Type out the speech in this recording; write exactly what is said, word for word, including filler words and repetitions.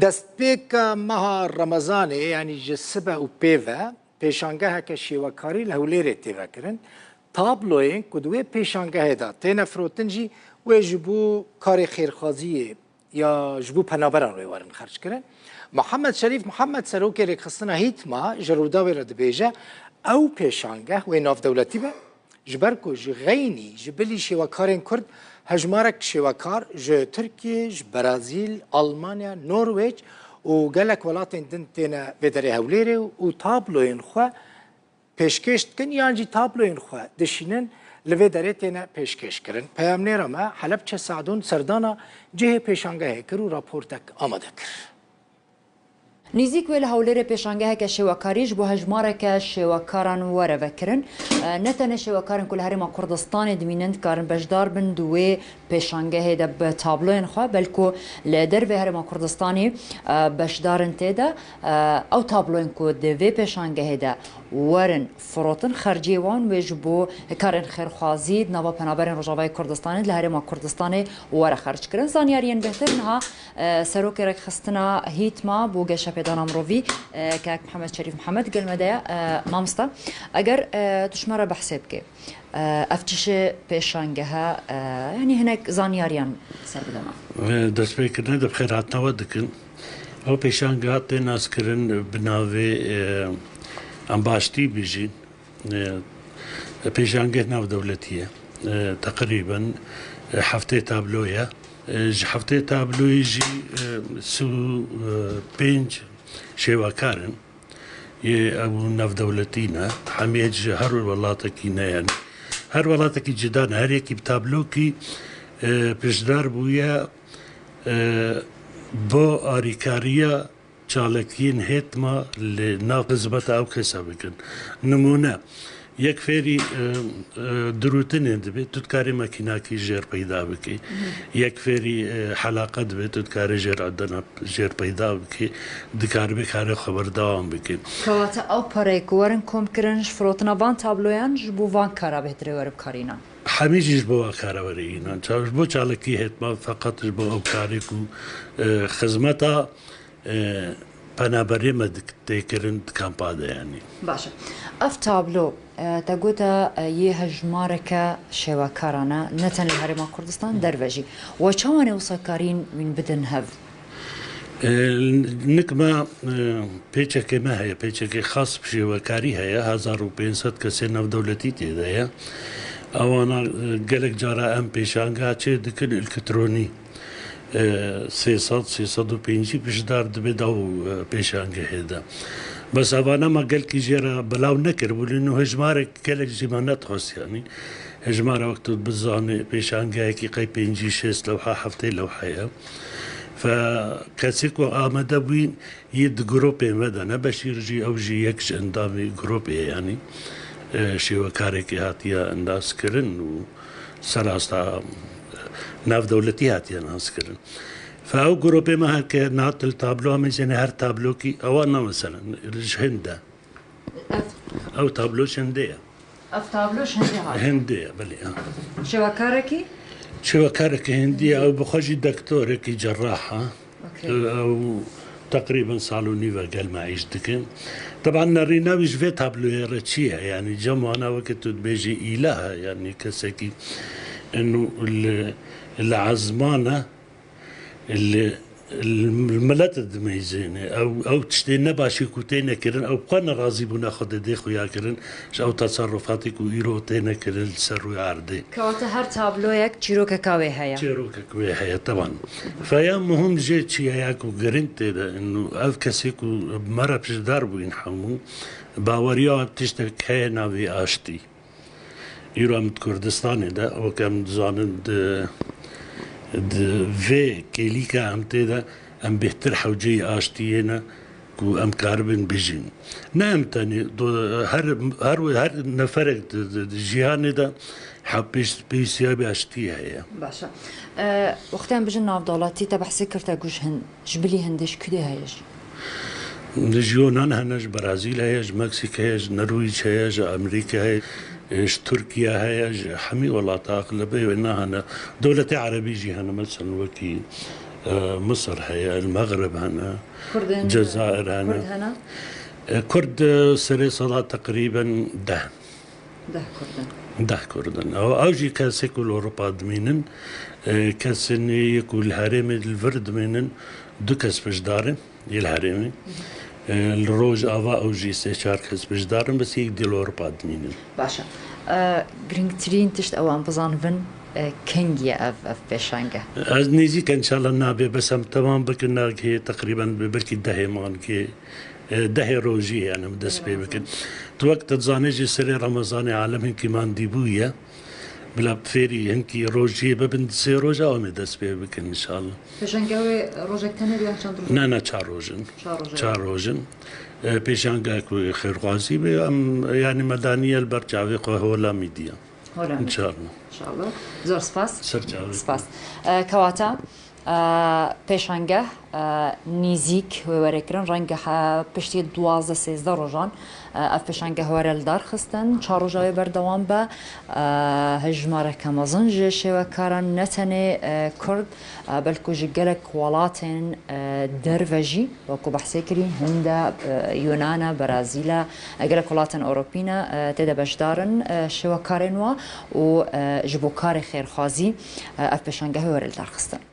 Destpêka meha Remezanê, yanî ji sibe û pê ve, pêşangeheke şêwekarî li Hewlêrê tê vekirin. Tabloyên ku di wê pêşangehê de têne firotin jî wê ji bo karê xêrxwaziyê ya ji bo penaberan wê werin xerckirin. Mihemed Şerîf Mihemed, serokê rêkxistina HÎTMA, ji Rûdawê re dibêje, ew pêşangeh wê navdewletî be, ji ber ku ji xeynî, ji bilî şêwekarên Kurd hejmarek şêwekar ji Tirkiye, ji Brazîl, Almanya, Norwêc û gelek welatên din têne vê derê Hewlêrê û tabloyên xwe pêşkêş dikin yan jî tabloyên xwe dişînin, li vê derê têne pêşkêşkirin. Peyamnêra me Helebçe Sadûn serdana cihê pêşangehê kir û raportek amade kir. Nîzîk wê li Hewlêrê pêşangeheke şêwekarî ji bo hejmareke şêwekaran were vekirin. E, ne tenê şêwekarên ku li Herêma Kurdistanê dimînin dikarin beşdar bin di wê pêşangehê de bi tabloyên xwe, belku li dervê Herêma Kurdistanê, e, beşdar in tê de. E, ew tabloyên ku di vê pêşangehê de werin firotin, xerciyê wan wê ji bo karên xêrxwazî di nava penaberên Rojavayê Kurdistanê, li Herêma Kurdistanê were xerckirin. Zanyariyên bêhtir niha, e, serokê rêkxistina HÎTMA bo geşepêdana mirovî, e, kek Mihemed Şerîf Mihemed gel me de ye. E, mamosta, eger, e, tu ji me re behsê bikê, e, ev çişê pêşangehe, e, yanî hinek zanyariyan ser bide me. E, destpêkirine de bi xêrhatina we dikin. Ew pêşangeha tê naskirin bi navê, e, em bi aştî bijîn. E, pêşangeh navdewletî ye. E, teqrîben, e, heftê tablo ye. E, ji heftê tabloyê jî, e, sî û pênc şêwekar in. Yê ew navdewletî ne. Hemî ji her welatekî ne yani. Her welatekî cida ne. Her yekî bi tablokî, e, piştdar bûye, e, bo arîkariya çalakiyên HÎTMA li nav xizmeta ew kesa bikin. Nimûne, yek fêrî, e, e, dirûtinê dibe, tu dikarî makînakî jêr peyda bikî. Yek fêrî, e, helaqa dibe, tu dikarî jêr edena, jêr peyda bikî, dikaribe karê xwe berdewam bikî. Kewata ew pereyê ku werin kom kirin ji firotina van tabloyan ji bo van kara bêhtirê were bikarînan? Hemî jî ji bo van kara were înan. Ça-, ji bo çalakî HÎTMA, feqet ji bo ew karê ku, e, xizmeta e, penaberê me dik-, tê kirin di kampa de, yanî. Baş e. Ev tablo, e, te gote, e, yê hejmareke şêwekaran e, ne tenê li Herêma Kurdistan, derve jî. We çawa ne wisa karîn wîn bidin hev? E, nik me, e, pêçekê me heye, pêçekê xas bi şêwekarî heye, hezar û pênc sed kesê navdewletî tê de ye. Ewana, e, gelek cara em pêşangeha çê dikin elektronî. E, sê sed, sê sed û pêncî piştdar dibe daw, e, pêşangehê de. Bes evana me gelkî jê re belav nekiribû, lê nû hejmarek gelek jî me nedixwest, yanî. Hejmara wek tu bizanî, pêşangehekî qey pêncî şêst lewha, heftê lewha ye. Fe kesê ku amade bûyîn, yê di grûpê me de ne, Beşîr jî, ew jî yek ji endamê grûpê ye, yanî, e, şêwekarekê hatiye endaskirin û serasta navdewletî hatiye naskirin. Fe ew grûpê me heke niha til tablo, em ê zêne her tablokî, ewa na meselen, ji Hind e. Ev Ew tablo ji Hindê ye. Ev tablo ji Hindê hatiye. Hindê ye, belê, ha. Şêwekarekî? Şêwekarekî Hindî ye, ew bi xwe jî doktorekî cerrah e. Okey. Ew teqrîben sal û nîv e gel me îş dikin. Teban nerîna wî ji vê tabloyê re çi ye? Yanî cem wana weke tu dibêjî îlah e, yanî kesekî eno li, li ezman e, li, li milet dimeyzêne. Ew, ew tiştê nebaşî ku têne kirin, ew bi xwe nerazî bûne Xwedê dê xuya kirin, ji ew teserrufatê ku îro têne kirin li ser rûya erdê. Kewata her tabloyek çîrokeka wê heye. Çîrokek wê heye, teban. Feya muhim jê çi ye ya ku giring tê de, ino ev kesê ku me re piştdar bûyîn hemû, baweriya wan tiştek heye navê aştî. Îro em di Kurdistanê de, wek em dizanin, di, di vê kêlîka em tê de, em bêhtir hewceyî aştiyê ne ku em karibin bijîn. Ne em tenê, do-, her, her, her neferek di, di, di jiyanê de hev pêş-, pêwîstiya wî aştiyê heye. Baş e. E, wextê em bijin navdalatî, te behsê kir te ku ji hin-, ji bilî Hindê ji kûdê heye jî? Ji Yonan hene, ji Brazîl heye, ji Meksîk heye, ji Norwîc heye, ji Amerîka heye, e, ji Tirkiye heye, ji hemî welata axlebê wê ne hene. Dewletê erebî jî hene, meselen wekî E, Misir heye, El Mexrib hene, Kurdên Cezayir hene. Kurd hene? E, Kurd, e, serê sala teqrîben deh. Deh Kurd in. Deh Kurd in. Ew, ew jî kesê ku li Ewropa dimînin, e, kesên yê ku li herêmê li vir dimînin, du kes beşdar in yê li herêmê. E, li Rojava ew jî sê çar kes beşdar in, bes yek dî li Ewropa dimînin. Baş e. E, Girîngtirîn tişt ew em bizanibin, e, kengî ye ev, ev pêşange? Ez nêzîk înşallah nabe, bes em temam bikin, nagihê teqrîben bi belkî dehê mangê, e, dehê rojî, yani em dest pê bikin. Tu wek tu dizanî jî serê Remezanê alem hinkî mandî bûye. Bila fêrî hinkî rojiyê bibin, sê roja em ê dest pê bikin înşallah. Pêşange wê rojek tenê bû yan çend roj? Ne, ne, çar roj in. Çar roj in. Çar roj in. E, pêşange ku xêrxwazî be, em, yani, medanî ye, li ber çavê xwe hola mîdiya. Hola mîdiya. Înşallah. Înşallah. Zor spas. Ser çavê. Spas. E, kewata, e, pêşange, e, nîzîk wê were kirin. Renge he piştî duwazdeh sêzdeh rojan, e, ev pêşange were li dar xistin. Çar roja wê berdewam be. E, hejmareke mezin ji şêwekaran ne tenê, e, Kurd, e, belku ji gelek welatên, e, derve jî, wekî behsê kirî, Hind e, e, Yunan e, Brazîl e, e, gelek welatên Ewropî ne, e, tê de beşdar in, e, şêwekarên wa û, e, ji bo karê xêrxwazî, e, ev pêşange were li dar xistin.